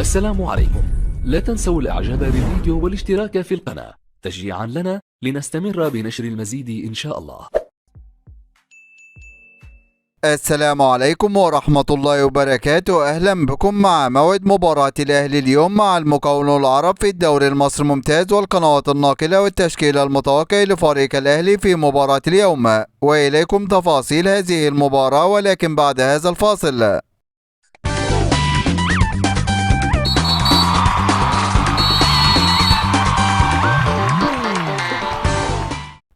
السلام عليكم. لا تنسوا الاعجاب بالفيديو والاشتراك في القناة تشجيعا لنا لنستمر بنشر المزيد إن شاء الله. السلام عليكم ورحمة الله وبركاته. أهلا بكم مع موعد مباراة الأهلي اليوم مع المقاولون العرب في الدوري المصري الممتاز والقنوات الناقلة والتشكيل المتوقع لفريق الأهلي في مباراة اليوم، وإليكم تفاصيل هذه المباراة ولكن بعد هذا الفاصل.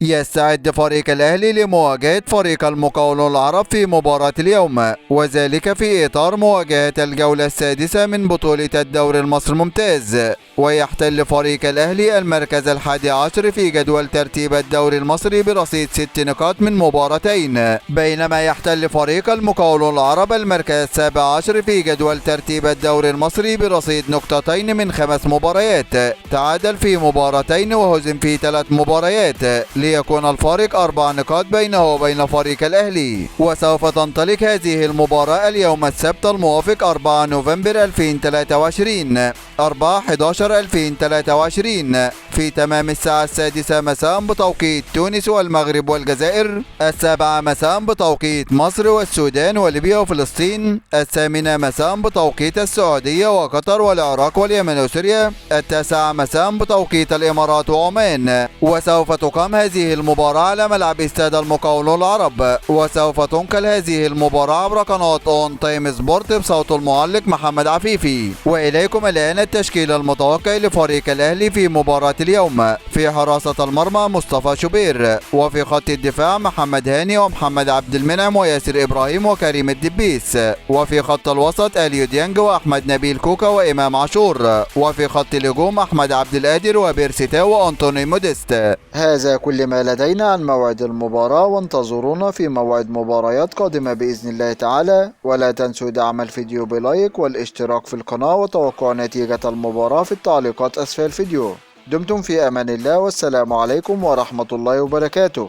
يستعد فريق الأهلي لمواجهة فريق المقاولون العرب في مباراة اليوم، وذلك في إطار مواجهة الجولة السادسة من بطولة الدوري المصري الممتاز. ويحتل فريق الأهلي المركز 11 في جدول ترتيب الدوري المصري برصيد 6 نقاط من مباراتين، بينما يحتل فريق المقاولون العرب المركز 17 في جدول ترتيب الدوري المصري برصيد 2 نقاط من 5 مباريات، تعادل في مباراتين وهزم في 3 مباريات، ليكون الفارق 4 نقاط بينه وبين فريق الأهلي. وسوف تنطلق هذه المباراة اليوم السبت الموافق 4 نوفمبر 2023 4/11/2023 في تمام الساعة 6 مساء بتوقيت تونس والمغرب والجزائر، 7 مساء بتوقيت مصر والسودان وليبيا وفلسطين، 8 مساء بتوقيت السعودية وقطر والعراق واليمن وسوريا، 9 مساء بتوقيت الإمارات وعمان. وسوف تقام هذه المباراة على ملعب استاد المقاولون العرب، وسوف تنقل هذه المباراة عبر قناة اون تايم سبورت بصوت المعلق محمد عفيفي. وإليكم الآن التشكيل المتوقع لفريق الأهلي في مباراة اليوم. في حراسة المرمى مصطفى شوبير، وفي خط الدفاع محمد هاني ومحمد عبد المنعم وياسر إبراهيم وكريم الدبيس، وفي خط الوسط اليو ديانج وأحمد نبيل كوكا وإمام عاشور، وفي خط الهجوم أحمد عبد القادر وبيرسيتاو وأنطوني موديست. هذا كل ما لدينا عن موعد المباراة، وانتظرونا في موعد مباريات قادمة بإذن الله تعالى. ولا تنسوا دعم الفيديو بلايك والاشتراك في القناة وتوقع نتيجة المباراة في التعليقات أسفل الفيديو. دمتم في أمان الله، والسلام عليكم ورحمة الله وبركاته.